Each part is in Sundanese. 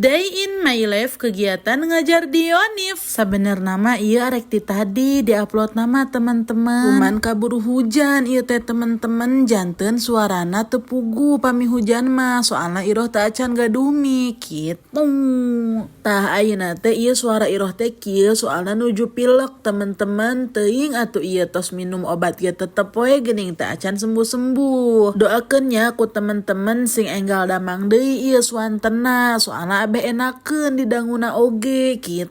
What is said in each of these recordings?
Day in my life, kegiatan ngajar Dionif. Sebenarnya mah ieu arek ti tadi diupload nama, teman-teman. Cuman kaburu hujan ieu teh, teman-teman, janten suarana teu puguh pami hujan mah, soalna Iroh teu acan gaduh mic gitu. Tah, ayeuna teh ieu suara Iroh teh kieu, soalna nuju pilek, teman-teman. Teuing atuh, ieu tos minum obat ge tetep we geuning teu acan sembuh-sembuh. Doakeun nya ku teman-teman sing enggal damang deui ieu suantena, soalna abeh enakeun didanguna oge gitu.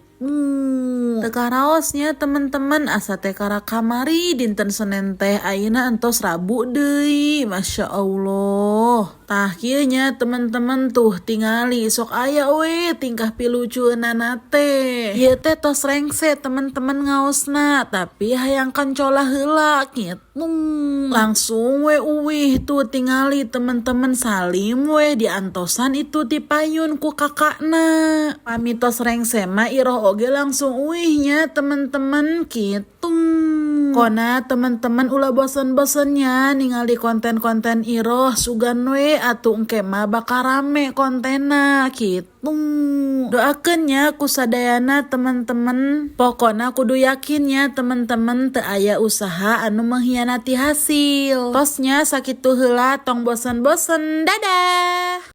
Teu karaos nya, teman-teman, asa teh karak kamari dinten Senen teh, ayeuna entos Rabu deui, Masya Allah. Tah, kieu nya, teman-teman, tuh tingali, sok aya we tingkah pilucueunana teh. Ieu teh tos rengse, teman-teman, ngaosna, tapi hayang kancola heula gitu. Langsung we uwih tuh tingali, teman-teman, salim we diantosan itu tipayun ku kakakna. Pami tos rengse mah Iroh oge langsung uwih nya, teman-teman, gitu. Pokona teman-teman ulah bosen-bosennya ningali konten-konten Iroh, sugan we atuh engke mah bakal rame kontenna gitu. Doakeun nya ku sadayana, teman-teman. Pokona kudu yakin ya, teman-teman, teu aya usaha anu mengkhianati hasil. Tos nya, sakitu heula, tong bosen-bosen. Dadah.